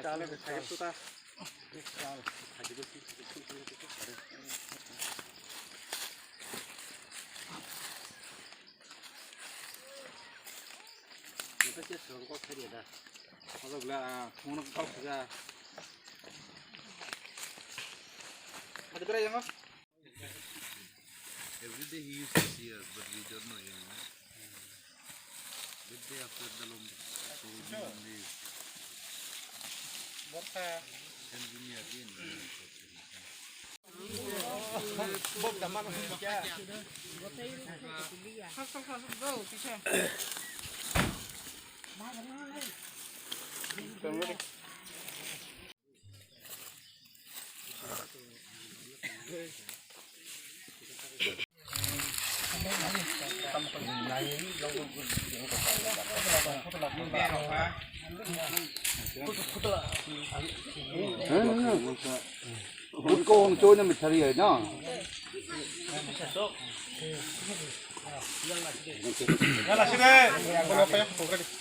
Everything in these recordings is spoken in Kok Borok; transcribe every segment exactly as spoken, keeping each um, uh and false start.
Every day he used to see us, but we don't know him. Good day after the long, so we leave. And we meet again.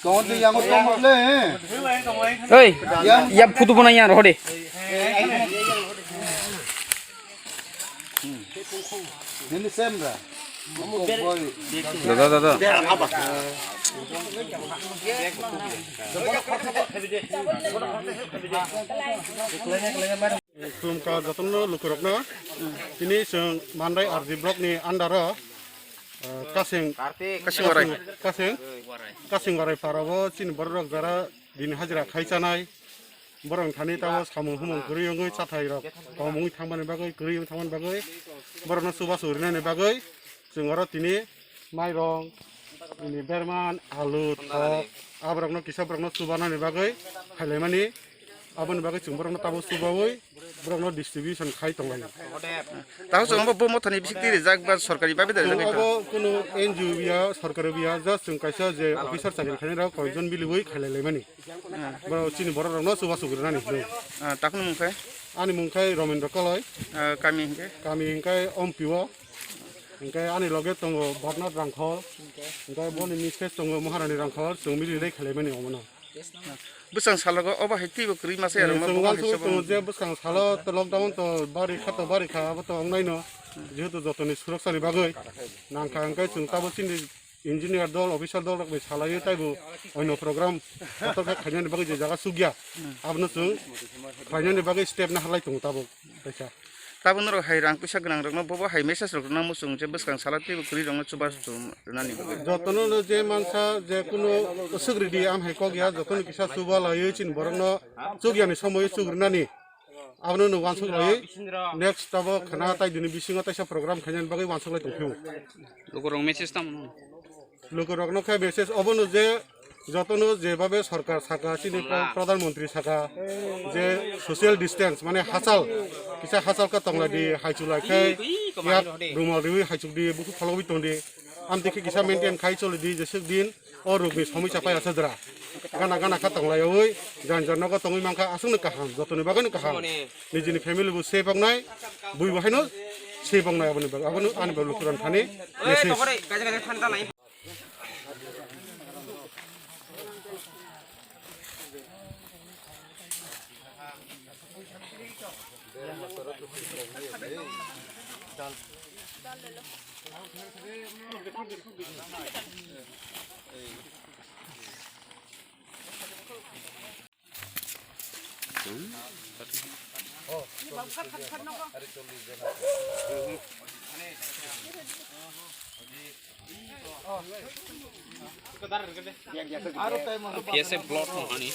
Tongo de yang tongo le. Oi, yang photo bona yang rohde. Nini sem ra. Dada, dada. Khulumkha jotono lukurokno. Tini chwng Mandai R G block ni under o, eh, Kasing, Kasing Warai. Kasing, Kasing Warai parao chini borok rok jara dini hajira khai chanai. Borok thani tamo samung humung kwrwi wngwi chathai rok kom wngwi thangmani bagwi, kwrwi wngwi thangmani bagwi, borokno chubachu rinani bagwi chwng oro tini mairong, ini berman, alu, thok, aborokno kisa borokno chubanani bagwi khailaimani. Aboni bagwi chwng borokno tabuk chubaui borokno distribution khai tonglaio. Takhuk chwng bo, bo mothani bisingtwi rijak ba sorkari babe da rijak? Chwng obo kunu N G O biya, sorkari biya, just chwng kaisa je officer chakri khainai rok koijon miliui khailailaimani. Bo chini borok rokno chubachu grinani hinwi. Ah, takhukni mung khe? Ani mung khe Romendra Koloi. Ah, kami hinkhe? Kami hinkhe Ompio. Hinkhe ani loge tongo Barnat Rangkhol. Hinkhe boni mistress tongo Maharani Rangkhol. Chwng mililai khailaimani omono. Bwsang salogo obo hai twibo kwrwi masa ya rwma. Chwng wansugwi tongo je bwsang salo to lockdown to bari kha to bari kha abo to wngnai no. Jehetu jotoni suroksani bagwi nangkha hinkhe chwng tabuk chini engineer dol, officer dol rok bai salaiwi taibo oino program kotor khe khainani bagwi je jaga sukya, abono chwng khlainani bagwi step naharlai tongo tabuk kaisa. Tabuk norok hai rang puisa gwnang rokno bobo hai message rok rwna muchung je bwskang sala teibo kwrwi rokno chubachu rwnani bagwi. Jotono no je mansa je kuno swk ridi am hai kok ya, jotono kisa chuba laiwi chini borokno chukyani somoio chuk rwnani. Abono no wansuk laiwi next abo khana tai dini bisingo taisa program khainani bagwi wansuk lai tongphio. Lukurok message tamo no? Lukurokno khe message obono je jotono jebabe sorkar saka chini pra-, pradhan mantri saka je social distance mane hachal kisa hachal khe tonglai di, haichulai khe yak rumal riwi haichuk di, bukhuk phalogwi tong di, amtwi khe kisa maintain khai choli di, jeswk din o rokni somoi chapai asajra gana gana kha tonglaiwi jan jan nogo tongwi mankha, aswkno kaham, jotoni bagwino kaham, nijini family bo safe wngnai, buibo haino safe wngnai, aboni bagwi abono ani bagwi lukurok thani message. P S F block no ani.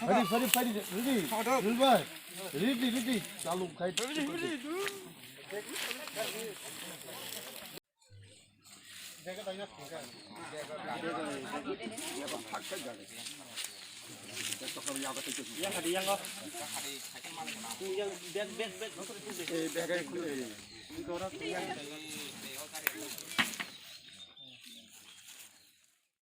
Ready, ready, ready, ready. Ready, ready, ready. Ready, ready. Chalu khai.